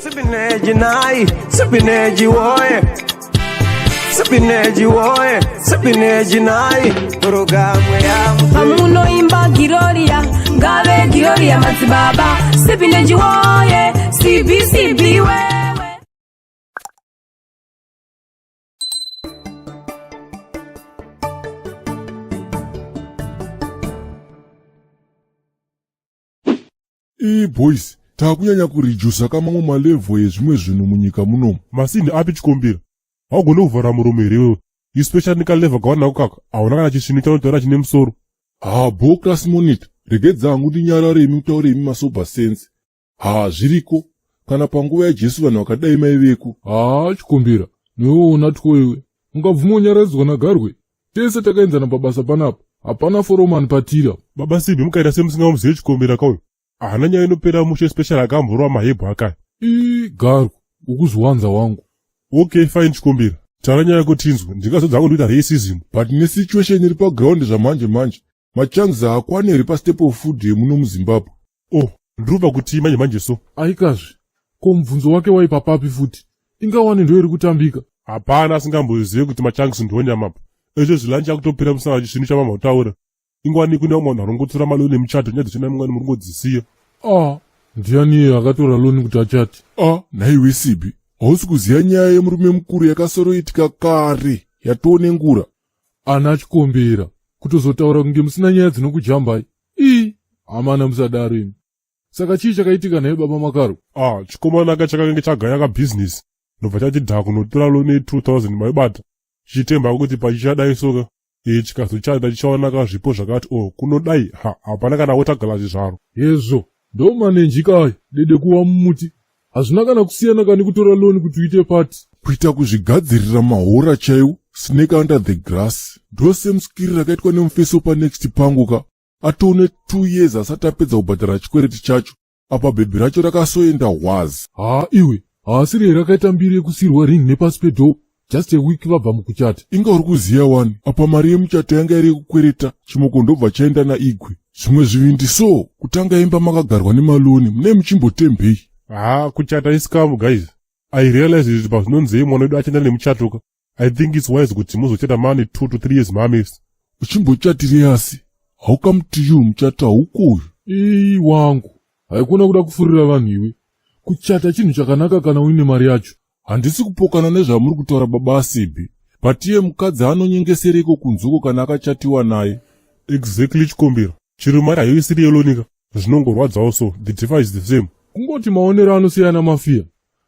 Sipineji nai, sipineji woye. Sipineji woye, sipineji nai. Programu ya Pamunoimba Giroria, ngave Giroria madzibaba Sipineji woye, CBCB wewe. Ii boys, takunyanya kuredusa kamamwe malevel ezvimwe zvinhu munyika munomu. Masinhi api Chikombera? Haugone kuvhara muromo here iwewe? Especially nekalevha kawanako kaka, hauna kana chisvinu chaunotaura chine musoro. Haa bho class monitor, regedza hangu ndinyarare imi mutaure imi masober sense. Haa zviriko, kana panguva yaJesu vanhu vakadai maiveko. Haa Chikombera, newewo unatwo iwe. Ungabvuma kunyararidzwa naGarwe? Tese takaenzana pabasa panapa. Hapana foromani patiri apa. Baba Simbi mukaita semusingamuzive Chikombera kauyu. Haana nyaya inopera mushe special akamborova mahebhu akaya. Ii Garwe, ukuzviwanza wangu. Okay fine Chikombera. Taura nyaya yako tinzwe. Ndingazodza hangu ndoita racism. But nesituation iri paground zvamanje manje, machunks haakwani here pastaple food yemuno muZimbabwe? Oh, ndiri kutii manje manje so? Aikazve, ko mubvunzo wake waipa papi futi? Ingawani ndo iri kutambika. Hapana asingambozive kuti machunks ndonyama apa. Ezvo zvilunch akutopera musana chisvinu chamama kutaura. Ingwani kune vamwe vanhu varongotora maloni emuchato nyaya dzachona mungani muri kungodzisiya. Ah, ndiani iye akatora loni kuti achate? Ah, nhaiwe Sibi, hausi kuziva nyaya yemurume mukuru yakasoroitika kare yatoo nengura? Ana Chikombera, kutozotaura kunge musina nyaya dzinokujambai. Ii, amana musadaro imi. Saka chii chakaitika nhai baba Makaro? Ah, chikomana ka chakange chagaya kabhizinesi ndobva chati dha kunotora loni 2000 maibata chichitemba kuti pachichadai soka e chikazochata chichaona ka zvipo zvakati o oh, kunodai ha hapana kana water glass zvaro. Hezvo, ndomanenji kayo, dede kuwa mumuti. Hazvina kana kusiyana kani kutora loan kuti uite party. Kuita kuzvigadzirira mahora chaiwo, snake under the grass. Ndo same skill rakaitwa nemufesi wepanext pangu ka. Atone 2 years asati apedza kubhadhara chikwereti chacho. Apa bhebhi racho rakasoenda hwazi. Haa iwe, haasiri here akaita mbiri yekusiirwa ring nepasi pedoor just a week vabva mukuchata? Inga uri kuziya wani, apa mari yemuchato yanga iri yekukwereta, chimoko ndobva chaenda naIgwe. Zvimwe zvivindi so, kutanga imba makagarwa nemaloni, mune muchimbotembei? Haa kuchata iscam guys. I realize kuti pazvinonzei mwana wedu achaenda nemuchato ka. I think it's wise kuti muzochata mane 2 to 3 years mames. Uchimbochatirei asi? How come to you muchato hauko uyu? Ii wangu, haikona kuda kufurira vanhu iwe. Kuchata chinhu chakanaka kana uine mari yacho. Handisi kupokana nezvamuri kutaura baba Asibi, but iye mukadzi anonyengesereiko kunzuko kana akachatiwa naye? Exactly Chikombera. Chero mari hayo isiri yelonika, zvinongorwadzawo so, the differ is the same. Kungoti maonero anosiyana mafia.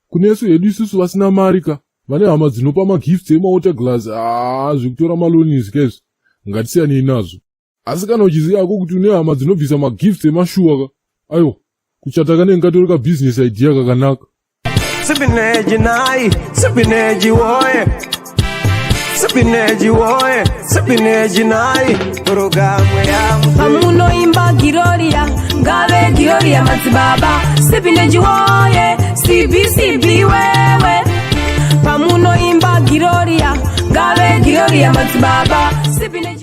Kunesu hedu isusu vasina mari ka, vane hama dzinopa magifts emawater glass, haa zvekutora maloni izvi kaizvi, ngatisiyanei nazvo. Asi kana uchiziva hako kuti une hama dzinobvisa magifts emashuwa ka, aiwa, kuchata kanenge katori kabusiness idea kakanaka. Sipineji nai, sipineji woye. Sipineji woye, sipineji nai. Programu ya Pamunoimba Giroria, ngave Giroria madzibaba Sipineji woye, CBCB wewe. Pamunoimba Giroria, ngave Giroria madzibaba Sipineji.